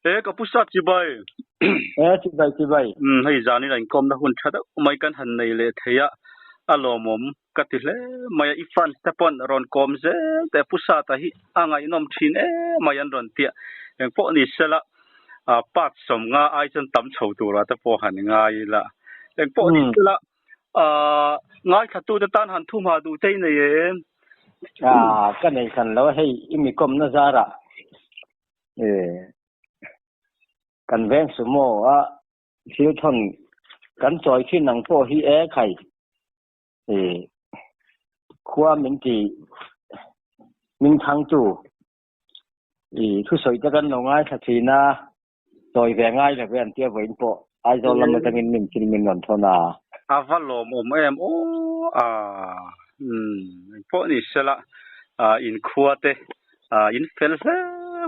E ka pu sat chibai. E chibai chibai. Um hei zan in a inkawmna hun tha deuh mai kan han nei leh thei a, a lawmawm ka ti hle mai a, i fans te pawn rawn kawm zel teh pu sata hi a ngaihnawm thin em mai an rawn tia engpawh ni sela ah part 50 ai chuan tam chho turah te pawh han ngai ila engpawh ni sela ah ngaithla te tan han thu hma duh te i nei em? Ah ka nei hran lo a hei i mi kawmna zarah e kan veng sumo a thil thawn kan chawi thin ang pawh hi e khai e khua min ti min thangtu i thusawi te kan lo ngaithla thin a chawi ve ngai lo ve an tia vawiin pawh Aizawl lam atangin min thil min rawn thawn a. A va lawmawm em aw a umm engpawh ni sela inkhua te in fel hle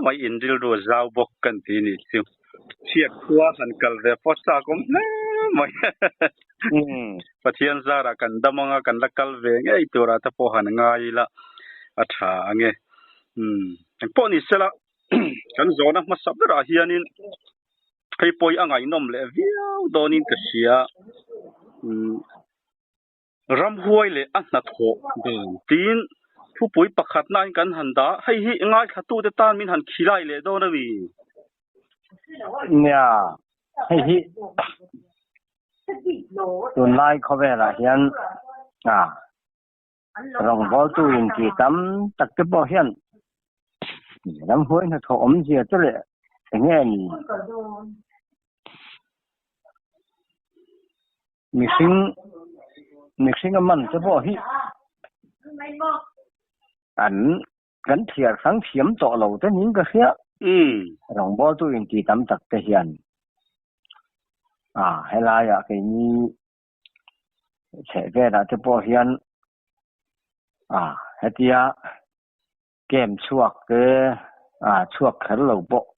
mai in rilru a zau bawk kan ti nih chu. Chhiat khua han kal ve pawh chak awm hle mai. Pathian zarah kan dam anga kan la kal ve ngei turah te pawh han ngai ila a tha ange. Umm engpawh ni sela kan zawhna hmasa berah hianin hei pawi a ngaihnawm leh viau dawnin ka hria. Umm. Ramhuai leh a hnathawh dan tiin thupui pakhat nain kan han dah a, hei hi ngaithlatute tan min han khilai leh dawn a mi? Nia, hei hi tunlai khawvelah hian a rawngbawltu inti tam tak te pawh hian ramhuai hnathawh awmzia te leh enge ni? Mihring mihring a man te pawh hi an kan thiar hrang thiam tawh lo te niin ka hria. Rawngbawltu inti tam tak te hian ah helaiah keini chheh velah te pawh hian ah hetia camp chhuak te ah chhuak kher lo pawh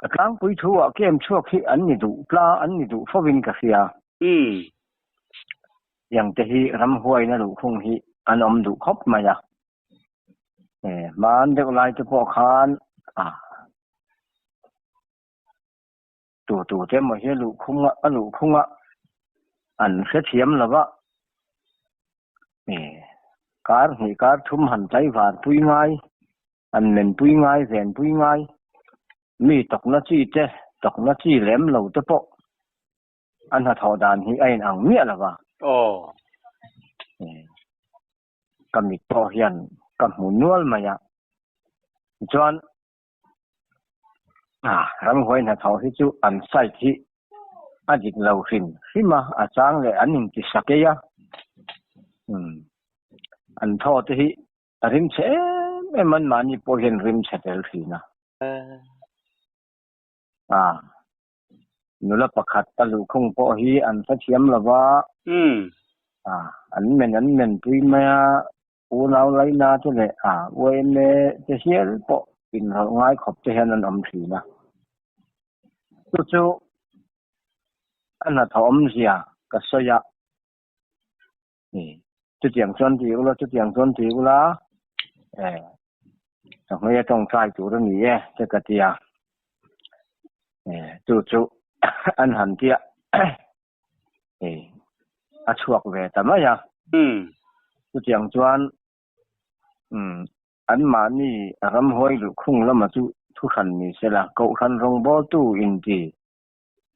A tlangpui thu ah kem chhuak hi an ni duh tla an ni duh fo in ka hria. Tiang te hi ramhuaina luhkhung hi an awm duh khawp mai a. Hman deuh lai te pawh khan a tu tu te emaw hi a luhkhung a a luhkhung a an hrethiam lo va. Kar hnih kar thum han tlaivar pui ngai. An menpui ngai, venpui ngai, mi tawkna chi te, tawkna chi lem lo te pawh an hnathawh dan hi a inang miah lo va. Aw. Ka mit pawh hian ka hmu nual mai a. Tichuan, ramhuai hnathawh hi chu an site hi a dik lo hrim hrim a, a chang leh an inti sakei a. An thaw te hi A rim chhe em em an mahni pawh hian rim chhe tel thin a. A nula pakhat a luhkhung pawh hi an hrethiam lo va. A an men an men pui mai a, unau laina te leh a yma te hial pawh inrawlh ngai khawp te hian an awm thin a. Chu chu a hnathawh awmzia ka sawi a. Chutiang chuan ti ula, chutiang chuan ti ula, eh, ka hmei a tawngtai tur a ni e, te ka ti a. Eh, chu chu an han tia, eh, a chhuak ve ta mai a. Chutiang chuan, um, anmahni ramhuai luhkhung lama chu thuhran ni sela, Kohhran rawngbawltu inti,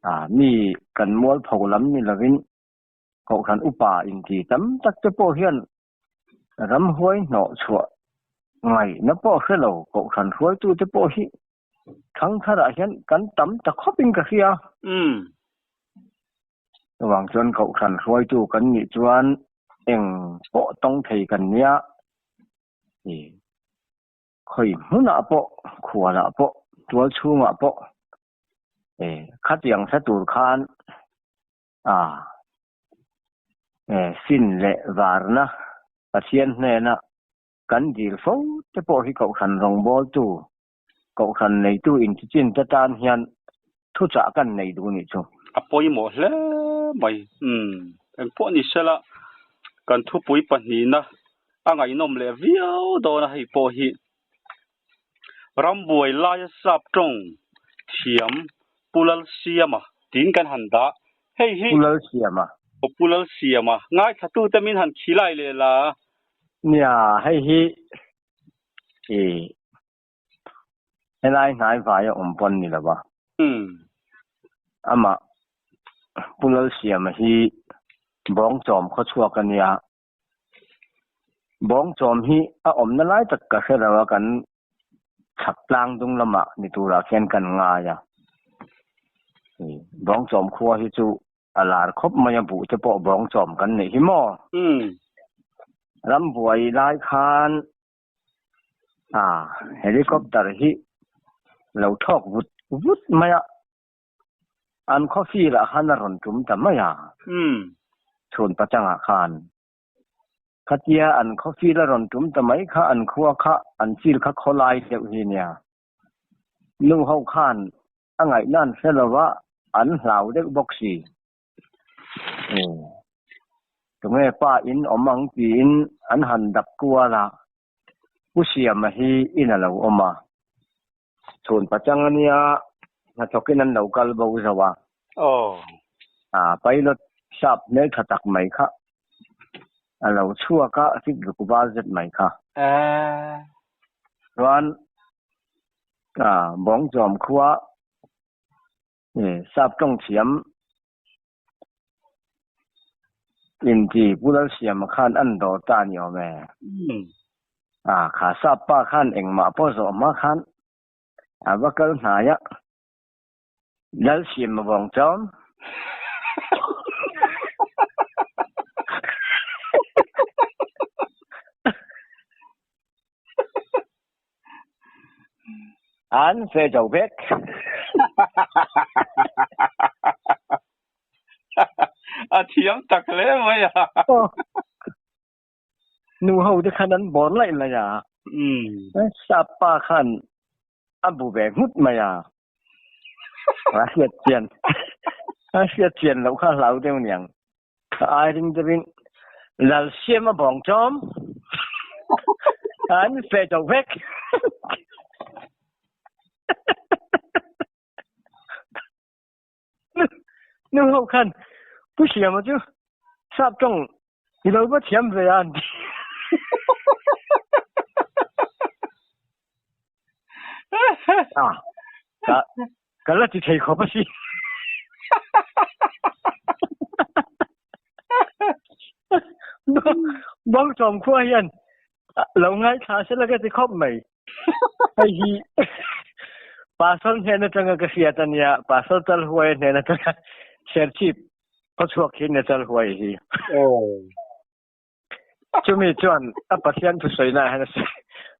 ah, mi kan mualpho lam ni lovin, Kohhran upa inti tam tak te pawh hian ramhuai hnawh chhuah ngaihna pawh hre lo Kohhran hruaitu te pawh hi thangtharah hian kan tam ta khawpin ka hria. Chuvang chuan Kohhran hruaitu kan nih chuan eng pawh tawng thei kan nia. Khawi hmunah pawh, khualah pawh, tual chhungah pawh khatiang hre tur khan A e sin leh varna Pathian hnena kan dil fo te pawh hi Kohhran rawngbawltu, Kohhran neitu inchichin te tan hian thuchah kan nei duh nih chu. A pawimawh hle mai. Umm engpawh ni sela kan thupui pahnihna a ngaihnawm leh viau dawn a hei pawh hi rambuai laia sap tawng. thiam Pu Lalsiama tiin kan han dah. Hei hi. Pu Lalsiama. Aw Pu Lalsiama. Ngaithlatute min han khilai leh la. Nia, hei hi i helai hnai vaia awm pawn ni lo va. Amah Pu Lalsiama hi Bawngchawm khawchhuak a nia. Bawngchawm hi a awmna lai tak ka hre lo a, kan chhak tlang dung lamah ni turah khian kan ngai a. Bawngchawm khua hi chu a lar khawp mai a, buh te pawh bawngchawm kan neih hi maw? Rambuai lai khan helicopter hi lo thawk vut vut mai a. An khawfil ah khan a rawn tum ta mai a. Chhun pachangah khan. Khatia an khawfil a rawn tum ta mai kha an khua kha an fil kha khawlai deuh hi nia. Nu ho khan a ngaihna an hre lo va, an hlau deuh bawk si. Tunge pa in awm ang tiin an han dap kual a, Pu Siama hi in a lo awm a. Chhun pachang a nia, hnathawkin an lo kal bo zo a. A pilot sap hmeltha tak mai kha a lo chhuak a, fit ruk val zet mai kha. Chuan Bawngchawm khua sap tawng thiam inti Pu Lalsiama khan an dawr ta a ni awm e. A kha sap pa khan engmah pawh zawh hma khan a va kal hnai a, Lalsiama vawng chawm. An fe zo vek. A thiam tak hle mai a. Nu ho te khan an bawr laih laih a. Sap pa khan a bu ve nghut mai a. A hriat chian a hriat chian loh kha hlau deuh niang. Ka ai ring deuhin Lalsiam a bawng chawm. An fe zo vek. Nu ho khan Pu Siama chu sap tawng i lo va thiam ve a an ti. Ah, ka ka la ti thei khawp a si. Bawngchawm khua hian lo ngaithla sela ka ti khawp mai. Hei hi Pastor hnen atanga ka hriat a nia, Pastor Chalhuai hnen atanga Serchhip khawchhuak hi nia Chalhuai hi. Chumi chuan a Pathian thusawi ah hian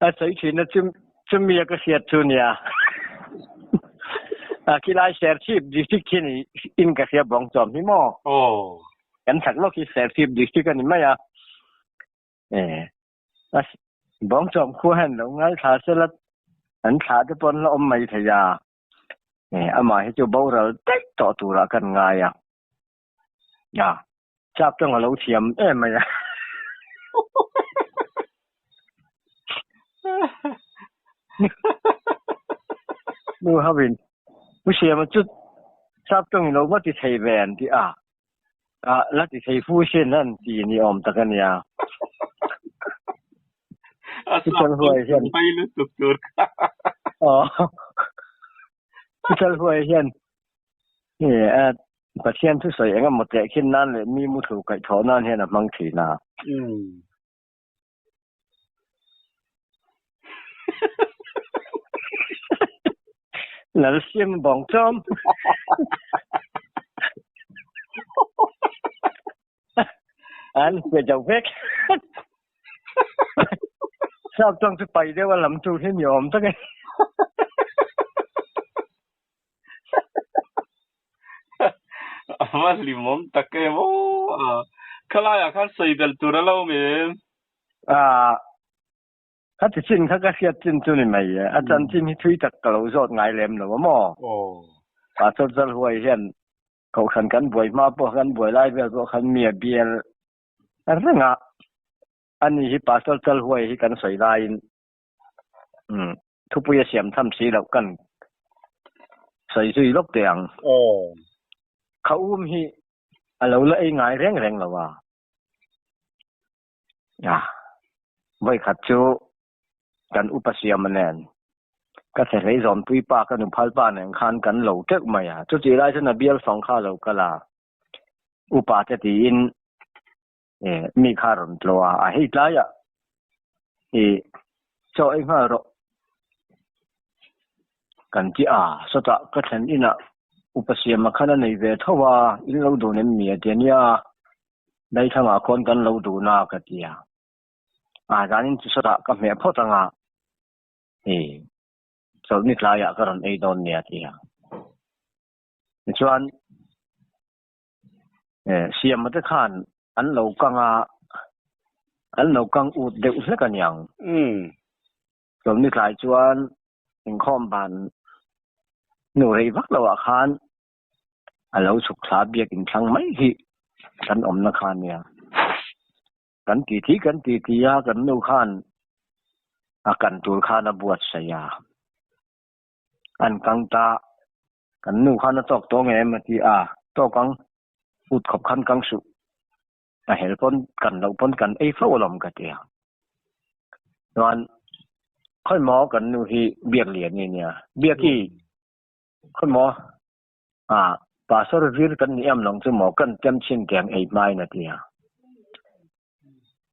a sawi thin a, chumi a ka hriat chu nia. Khilai Serchhip district khi ni in ka hria Bawngchawm hi maw? Kan chak lawk hi Serchhip district a ni mai a. Bawngchawm khua hian lo ngaithla sela an thlah te pawh an la awm mai thei a, amah hi chu boral daih tawh turah kan ngai a, a chap tawng a lo thiam em mai a. Nu hovin Pu Siama chu chap tawng i lo va ti thei ve an ti a. Ah, la ti thei fu sin an ti ni awm tak a nia. A Pichal huai hian. Mai lutuk tur kha. Aw. Pichal huai hian he a Pathian thu sawi eng emaw teh khin nan leh mi mu thu kaih thawh nan hian a hmang thin a. Lalsiam bawng chawm. An pe zo vek. Sap tawng chu pai deuh a lam tur hi ni awm tak e. A va hlimawm tak em aw. Khalaiah khan sawi belh tur a lo awm em? Ah, kha ti chin kha ka hriat chin chu ni mai e. A chanchin hi thui tak ka lo zawt ngai lem lo a maw? Aw. Pastor Chalhuai hian kohhran kan buai hma pawh kan buai lai vel pawh khan mi a bial reng a. Ani hi Pastor Chalhuai hi kan sawi laiin umm thupui a siam tham si loh kan Sawi zui lawk teh ang. Aw. Kha um hi a lo la ei ngai reng reng lo a. A, vawikhat chu kan upa siama nen ka che hlei zawnpui pa ka nuphal pa nen khan kan lo teuh mai a. Chutih lai chuan a bial fang kha a lo kal a, upa te tiin mi kha a rawn tlawh a, a hei tlaiah i chaw ei nghal rawh kan ti a, sawtah ka thlen inah upa siama khan a nei ve tho a, in lo dun em mi a ti a nia, daithlamah khawn kan lo dun a ka ti a, a zanin chu sawtah ka hmeh phawt anga i chawlhni tlaiah ka rawn ei dawn nia a ti a, tichuan. Siama te khan an lo kang a, an lo kang ut deuh hlek a niang. Chawlhni tlai chuan inkhawm ban hnu rei vak loah khan a lo chhuk thla biakin thlang mai hi kan awmna kha a nia. Kan titi kan titi a, kan nu khan a kan tur khan a buatsaih a. An kang ta, kan nu khan a tawk tawh nge em a ti a, tawk ang, ut khawp khan kang suh, a hel pawn kan loh pawn kan ei fo alawm ka ti a. Chuan khawi maw kan nu hi biak lian i nia, biak i khawi maw a pastor vir kan ni em lawng chu maw kan tem chin tiang ei hmain a ti a.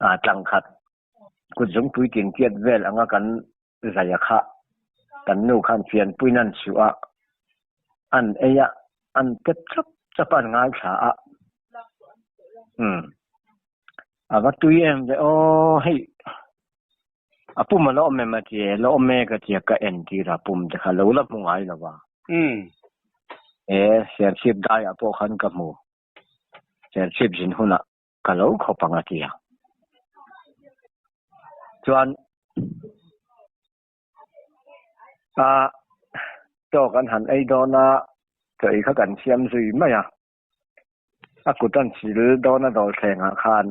A tlangkhat kut zungpui tin tiat vel anga kan Zaia kha kan nu khan fianpuiin an chhuh a, an ei a, an pet chap chap a, an ngaithla a. Umm. A va tui em ve aw, hei a pum a la awm em a ti e, la awm e ka ti a, ka en tir a pum te kha lo la hmu ngai lo va. Umm. E, Serchhip daiah pawh khan ka hmu, Serchhip zin hunah ka lo khawp ang a ti a. Chuan a chaw kan han ei dawn a, chaw ei kha kan siam zui mai a. A kut an sil dawn a dawlthlengah khan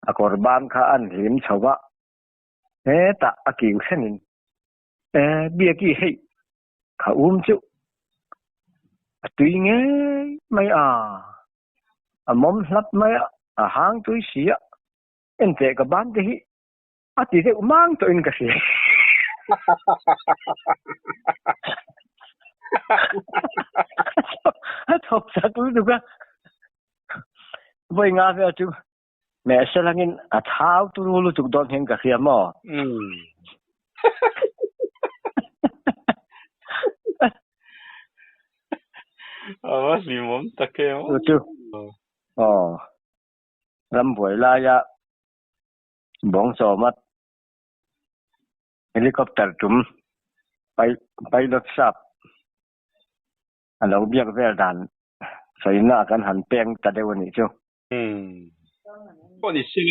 a kawr ban kha an hlim chho va, hetah a kiu thlengin e Biaki hei kha um chu a tui ngei mai a. A mawm hlap mai a, a hang tui si a, enteh ka ban te hi a ti deuh mang tawhin ka hria. A thawk chak lutuk a, vawi nga vel chu mehse langin a thau turu lutuk dawn hian ka hria maw? A va hlimawm tak em aw. Chu aw rambuai laia bawngchawma helicopter tum pilot sap a lo biak vel dan sawina kan han peng ta deuh a nih chu. Umm. Pawh ni se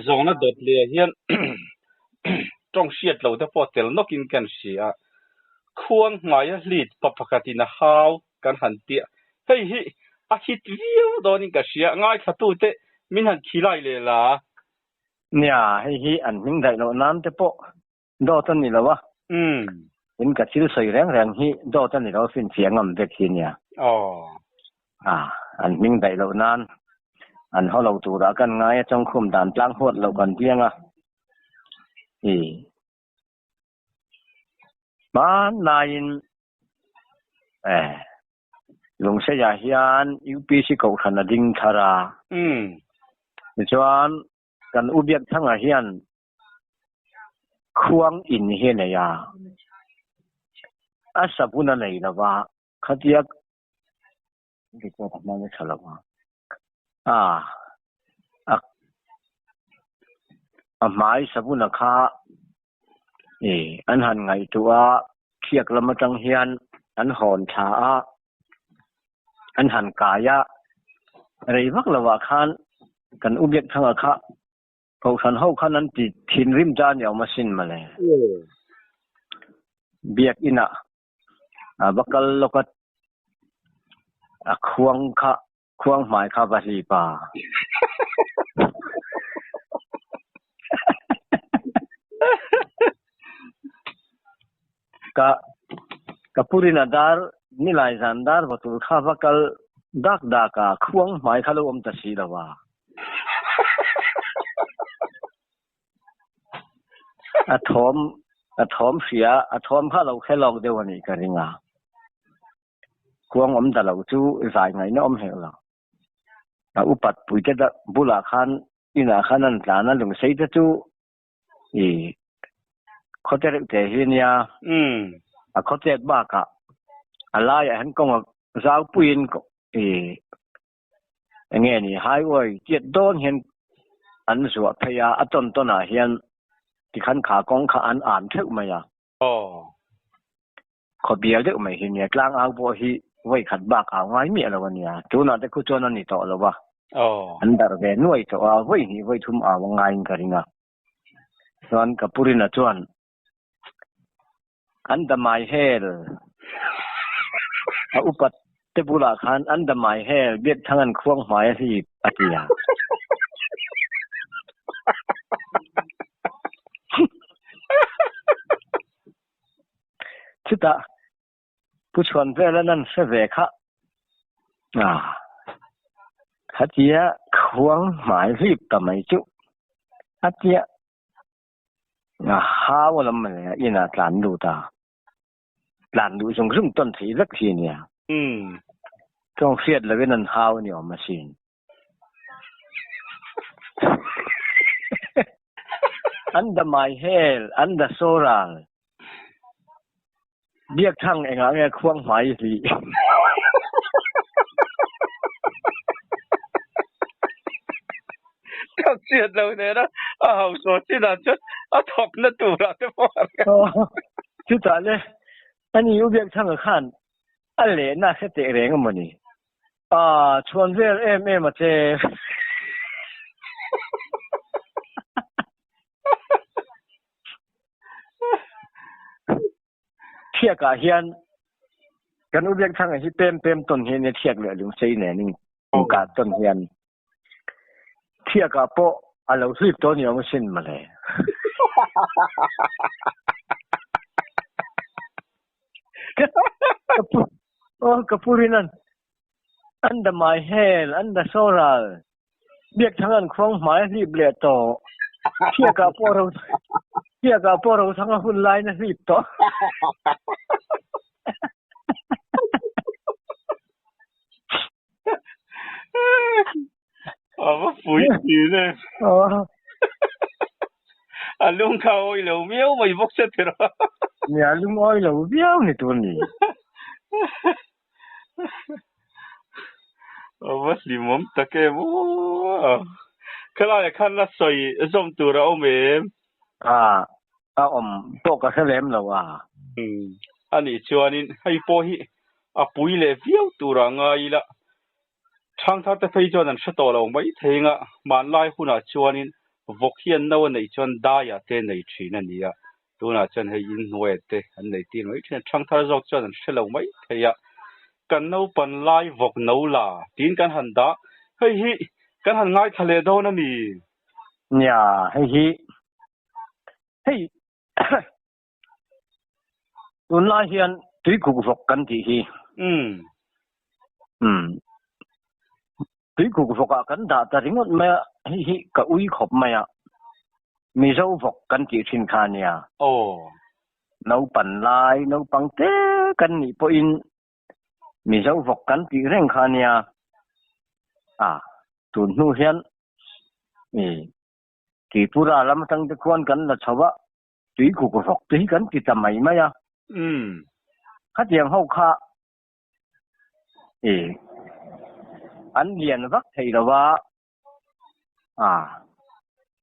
zawngna dawt leh ah hian tawng hriat lo te pawh tel nawk in kan hria a, khuang hmaia hlit pa pakhat in a hau kan han tia, hei hi a hit viau dawn in ka hria, ngaithla tu te min han khilai leh la. Nia, hei hi an hming daih loh nan te pawh dawt a ni lo a, in ka thil sawi reng reng hi dawt a ni lo finfiah ngam vek hi nia. A, an hming daih loh nan an haw lo turah kan ngai a, chawngkhum dan tlang huat loh kan piang a, i hmanlaiin eh Lungseiah hian UPC kohhran a ding thar a, tichuan kan U Biakthanga hian Khuang in hi a nei a, a sabun a nei lo va, khatia record a hmang tha lo va, a a hmai sabun a kha e an han ngaihtuah a, thiak lam atang hian an hawn thla a, an han kai a, rei vak lovah khan kan U Biakthanga kha Kohhran ho khan an ti thinrim ta a ni awm asin mawle. Biakinn ah a va kal lawk a, a khuang kha, khuang hmai kha va hlip a. Ka. Ka purina dar nilai zan dar va tur kha va kal dak dak a, khuang hmai kha lo awm ta si lo a. A thawm a thawm hria a thawm kha lo khe lawk deuh a nih ka ring a. Khuang awm ta lo chu zai ngaihna awm hek lo. A upat puite bulah khan inah khan an tlan a, lungsei te chu i khawte reuh te hi nia. A khawchet bakah a laiah hian kawng a zau puiin i eng nge ni highway tiat dawn hian an zuah phei a, a tawn tawnah hian tikhan kha kawng kha an an theuh mai a. Khawbial deuh mai hi nia, tlang au pawh hi vawi khat bak au ngai miah lo a nia. Tunah te khu chuan a ni tawh lo va, an darh ve nuai tawh a, vawi hnih vawi thum au a ngaiin ka ring a. Chuan ka Purina chuan, An damai hel, a upat te bulah khan an damai hel, Biakthang an khuang hmai a hlip, a ti a. Chutah Pu Chhuanvela nan hre ve kha a, khatia khuang hmai hlip ta mai chu a tia a hau a lam mai a, inah tlan lut a, tlan duh zung zung tawn thei vek hi a nia. Tawng hriat lovin an hau a ni awm asin. An da mai hel, an da soral. Biakthang engah nge khuang hmai i hlih? Ka chiat lo nen a, a hausaw chinah chuan a thawk na turah te pawh a reng. Chutah le, ani U Biakthanga khan a lehna hre teh reng a mawni? A chhuan vel em em a che. Thiak ah hian kan u Biakthanga hi pem pem tawn hian a thiak leh lungsei nen in inkah tawn hian thiak ah pawh a lo hlip tawh ni awm asin mawle. Aw ka pu Rinan, an da mai hel, an da soral, Biakthang an khuang hmai a hlip leh tawh, Thiakah pawh ro Thiakah pawh Rothang a hun laiin a hlip tawh. A va pui thin e. A lung kha awi lo viau mai bawk che tiraw. Nia, a lung awi lo viau ni tur ni. A va hlimawm tak em aw. Khalaiah khan la sawi zawm tur a awm em? A, a awm pawh ka hre lem lo a. Anih chuanin hei pawh hi a pui leh viau turah ngai ila Thangthar te phei chuan an hre tawh lo mai thei anga hmanlai hunah chuanin vawk hian no a neih chuan daiah te nei thin a ni a, tunah chuan hei inhnuaiah te an nei tir mai thin a, thangthar zawk chuan an hre lo mai thei a, kan naupan lai vawk no la tiin kan han dah, hei hi kan han ngaithla leh dawn a mi? Nia, hei hi hei Tunlai hian tuikuk vawk kan tih hi. Umm. Umm. Tuikuk vawkah kan dah ta ringawt mai a, hei hi ka ui khawp mai a. Mizo vawk kan tih thin kha a nia. Aw. Naupan lai, naupang te kan nih pawhin Mizo vawk kan tih reng kha a nia. A, tun hnu hian i Tripura lam atang te khuan kan la chho a, tui kuk vawk te hi kan ti ta mai mai a. Khatiang ho kha i an lian vak thei lo va, a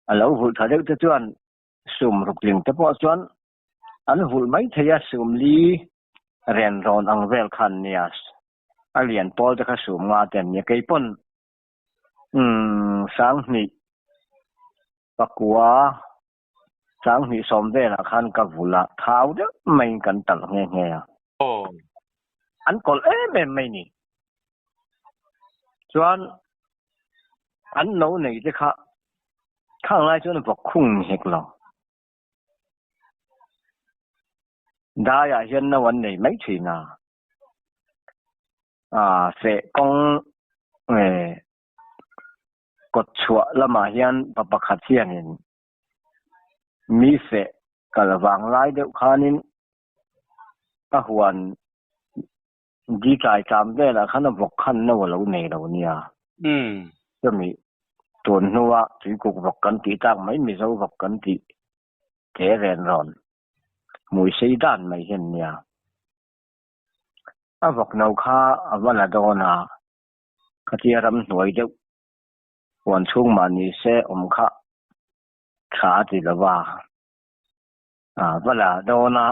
a lo vulh tha deuh te chuan sum rukling te pawh chuan an vulh mai thei a, sum li ren rawn ang vel khan nia, a lian pawl te kha sum nga te an nia, keipawn Umm Sanghnih pakua Sanghnih sawm velah khan ka vul a, thau deuh maiin kan talh nghe nghe a. Aw. An kawlh em em mai ni. Chuan an no nei te kha khang lai chuan vawk khung ni hek lo. Daiah hian no an nei mai thin a. Aa feh kawng nge kawt chhuah lamah hian pa pakhat hianin mi feh kal vang lai deuh khanin a huan di tlai tlam velah khan a vawk khan no a lo nei lo nia. Chumi tun hnua tuikuk vawk kan tih tak mai Mizo vawk kan tih te ren rawn hmui sei dan mai hian nia. A vawk no kha a va la dawn a, khatia ramhnuai deuh huan chhung mah ni se awm kha tha a ti lo va. A va la dawn a,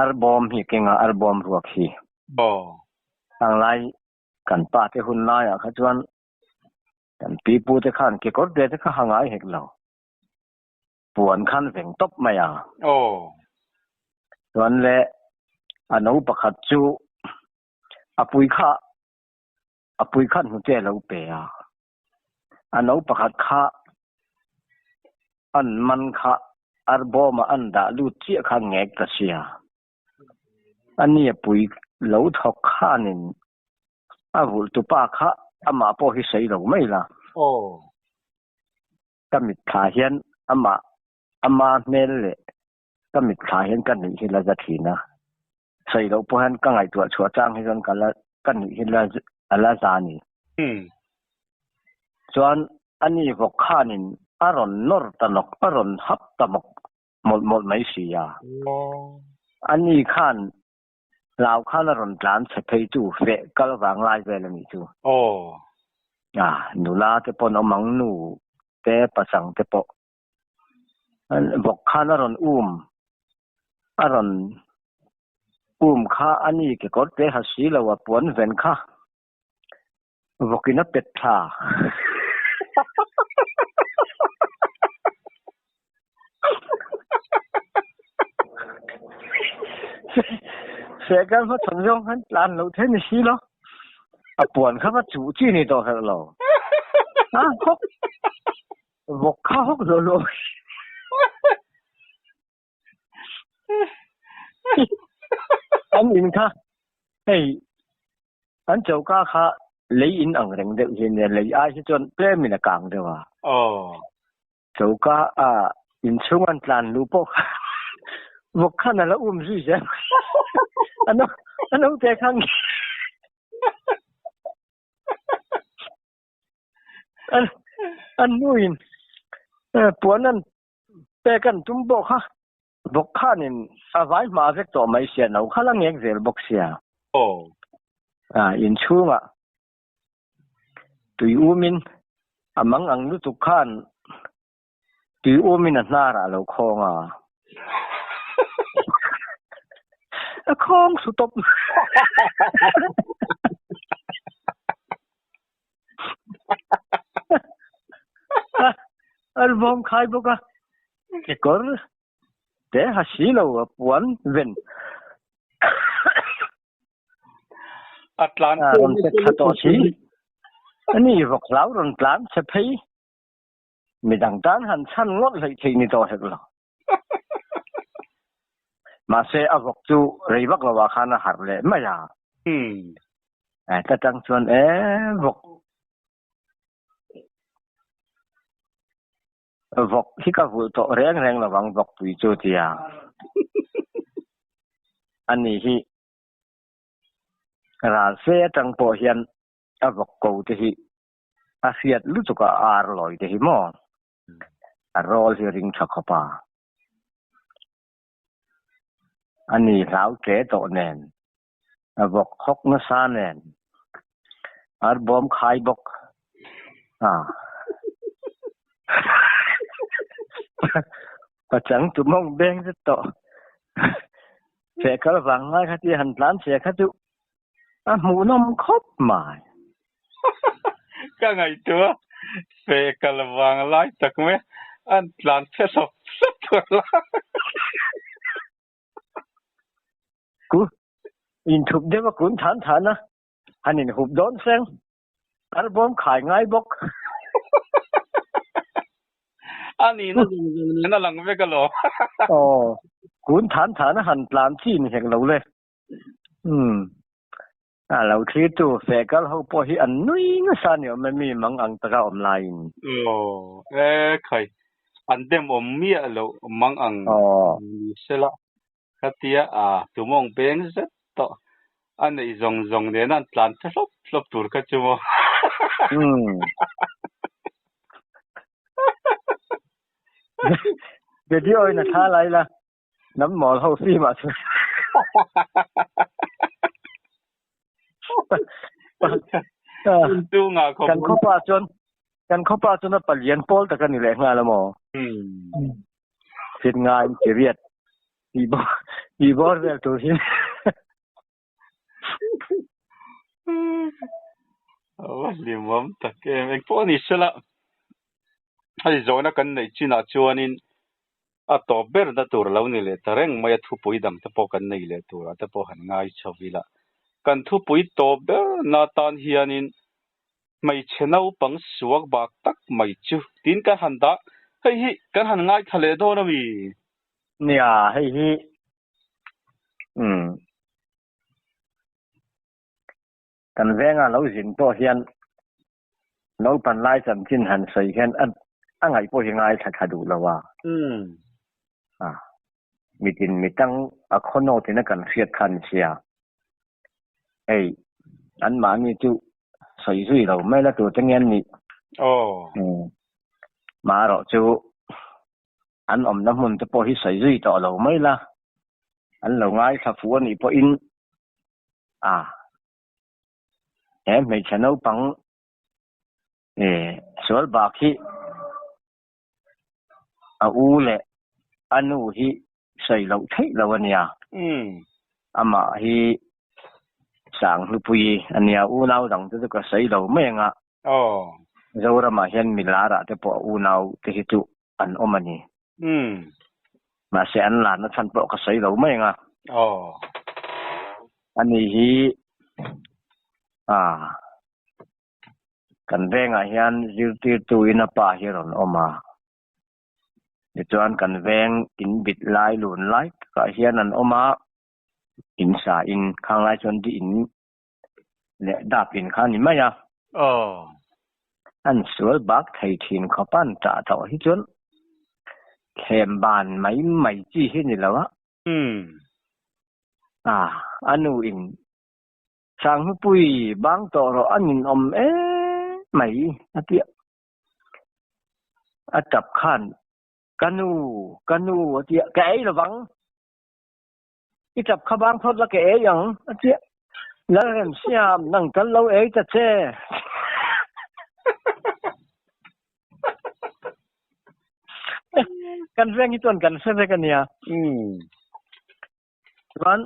arbawm hi keng a, arbawm ruak hi. Hanglai kan pa te hun laiah kha chuan kan pi pu te khan kekawr te te kha ha ngai hek lo. Puan khan veng tawp mai a. Chuan le a no pakhat chu a pui kha a pui khan hnute a lo pe a. A no pakhat kha an man kha arbawm ah an dah lut chiah kha ngek ta sia. A ni a pui lo thawk khanin a vulh tupa kha amah pawh hi sawi lo mai la. Ka mitthla hian amah ama hmel leh ka mitthla hian ka nuih hi la za thin a, sawi loh pawh hian ka ngaihtuah chhuah chang hi chuan ka la ka nuih hi la a la za a ni. Chuan ani vawk khanin a rawn nawr ta nawk a rawn hap ta mawk mawlh mawlh mai si a. Ani khan hlau khan a rawn tlan chhe phei chu feh kal vang lai vel a nih chu. A nula te pawh an awm ang nu te pasang te pawh vawk khan a rawn um a rawn um kha a ni kekawr te ha si lo a puan ven kha vawkin a pet thla. Sehkal hmachhawn zawng khan tlan loh theih ni si lo. A puan kha va chuh chi ni tawh herh lo. A hawk vawk kha hawk lo lo. An in kha hei an choka kha lei in ang reng deuh hi nia lei ai hi chuan tlem in a kang deuh a. Choka a inchhung an tlan luh pawh kha vawk khan a la um zui zel. A naute khan an nuin puan an pek an tum pawh kha vawk khanin a vai hma vek tawh mai sia no kha la ngek zel bawk sia. Inchhungah tui umin a mang ang lutuk khan tui umin a hnarah a lo khawng a. A khawng su tawp. A vawm khai bawk a, kekawr te ha si lo a puan ven. A tlan A rawn pet thla tawh si. Ani vawk hlau rawn tlan chhe phei. Midang tan han chhan ngawt hleih theih ni tawh hek lo. Mahse a vawk chu rei vak lo ah khan a harh leh mai a. Ta tang chuan e vawk Vawk hi ka vulh tawh reng reng lo ang vawkpui chu tia. Ani hi ral fe atang pawh hian a vawk ko te hi a hriat lutuk a ar lawi te hi maw a rawl hi ring tha khawp a. Ani hlau tle tawh nen a vawk hawk nasa nen ar bawm khai bawk a pachang tu mawng beng zet tawh feh kal vang lai kha tia han tlan chhe kha chu a hmuhnawm khawp mai. Ka ngaihtuah feh kal vang lai tak mai an tlan chhe hlawp hlawp tur la. Ku inthup deuh a kun than than a, han inhup dawn seng, arbawm khai ngai bawk. A nihna zawng zawng nen a lang vek alawm. Aw. Kun than than a han tlan chi ni hek lo le. Umm. A lo thlir tu feh kal ho pawh hi an nui nasa ni awm e mi mang ang taka awm laiin. Aw e khai an dem awm miah loh mang ang ni sela khatia a tumawng peng zet tawh a neih zawng zawng nena an tlan tha hlawp hlawp tur kha chu maw. Umm. Video in a thla lai la Hnam mawl ho fim ah chuan Kan khawpa chuan kan khawpa chuan a palian pawl tak a ni leh nghal a maw? Fit ngai in chiriat tih bawr vel tur hi. A hlimawm tak em. Engpawh a ni sela, hei zawhna kan neih chinah chuanin a tawp berna tur lo ni leh ta reng mai a, thupui dang te pawh kan nei leh turah te pawh han ngai chho ila. Kan thupui tawp berna tan hianin hmeichhe naupang suak bak tak mai chu tin kan han dah, hei hi kan han ngaithla leh dawn a mi? Nia, hei hi Umm. Kan venga lo zin pawh hian naupan lai chanchin han sawi hian a a ngaih pawh hi ngaithla thla duh lo a. Umm. A mitin mitang a khaw nawt in a kan hriat kha ni sia. Hei anmahni chu sawi zui lo mai la tur te nge an nih. Aw. Umm. Marawh chu An awmna hmun te pawh hi sawi zui tawh lo mai la, an lo ngaithla fuh a nih pawhin a he hmeichhe naupang sual bak hi a u leh a nu hi sawi loh theih lo a nia. Amah hi Sanghlupui a nia, unau dang te chu ka sawi lo mai ang a. Zoramah hian milarah te pawh unau te hi chu an awm a ni. Mahse an larna chhan pawh ka sawi lo mai ang a. Ani hi kan vengah hian zirtirtu in a pa hi a rawn awm a. Tichuan kan veng in bit lai lun lai takah hian an awm a, in sa in khang lai chuan di in leh dap in kha a ni mai a. An sual bak thei thin khawp a an tah tawh hi chuan thlem ban mai mai chi hi ni lo a. A, a nu in Sanghnupui bang tawh rawh a ninawm em mai a ti a. A tap khan ka nu, ka nu a ti a, ka ei lovang. I tap kha bang phawt la ka ei ang a ti a, Lalremsiam nang kal lo ei ta che. Kan veng hi chuan kan hre vek a nia. Chuan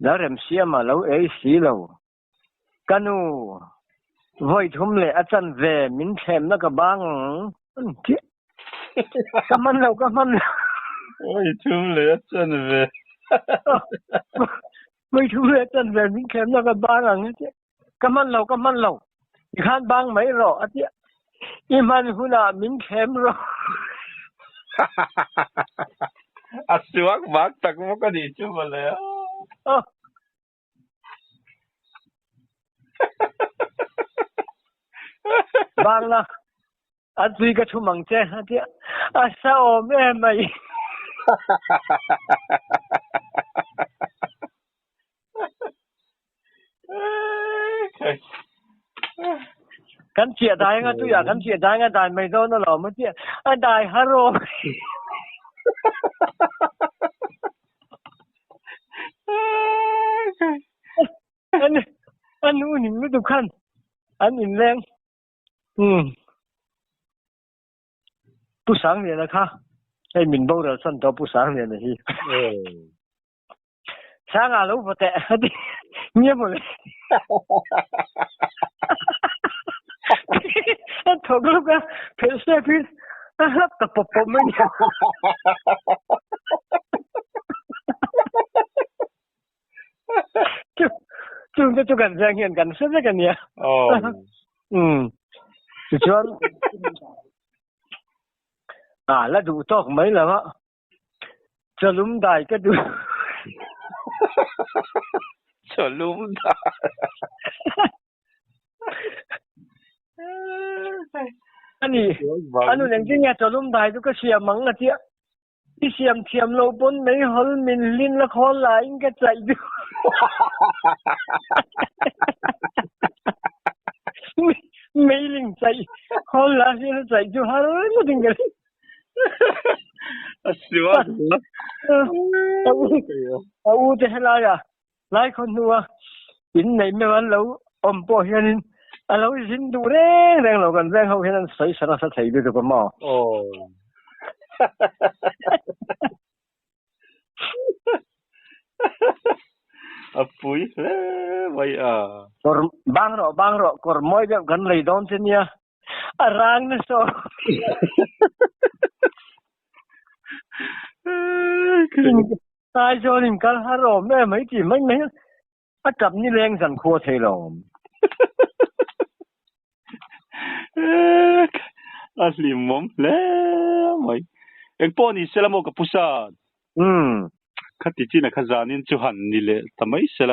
Lalremsiama lo ei si lo. Ka nu, vawi thum leh a chan ve min thlemna ka bang ang an ti. Ka hman lo, ka hman lo. Vawi thum leh a chan ve. Vawi thum leh a chan ve min thlemna ka bang ang a ti. Ka hman lo, ka hman lo. I khan bang mai rawh a ti. I hman hunah min thlem rawh. A suak bak tak bawk a nih chu mawle. Bangla a tui ka thum ang che a ti a, a sa awm em mai. Kan chiah dai anga tuiah kan chiah dai anga dai mai dawn alawm a ti a, a dai har awm. An an u ning lutuk khan an inleng umm Pu Sangliana kha hei min boral san tawh Pu Sangliana hi Sanga lo va teh a ti nia mawle a thawk lawk a phelh step in a hlap ta pawp pawp mai nia. Chu chung te chu kan veng hian kan hre vek a nia. Umm tichuan a la duh tawk mai lo a. Chawlum dai ka duh. Chawlum dai. Ani, anu engtin nge chawlum dai chu ka siam ang a tia. I siam thiam lo pawn meihawl min hlin la khawl la in ka chaih duh. Meiling chaih khawl la hian a chaih chu har ngawt in ka ring. A siam A u a u te helai ah lai khaw hnua in neih meuh an lo awm pawh hianin a lo zin duh reng reng lo kan veng ho hian an sawi sa nasa thei lutuk a maw. Aw. A pui hle mai a. Kawr bang rawh bang rawh kawr mawi deuh kan lei dawn che nia a rang nasa aw. Aizawl in kal har awm em mai tih mai mai a tap ni leng zan khua thei lo awm. A hlimawm hle mai. Engpawh ni sela maw ka pu san? Umm. Khati chin a kha zanin chu han ni leh ta mai sela.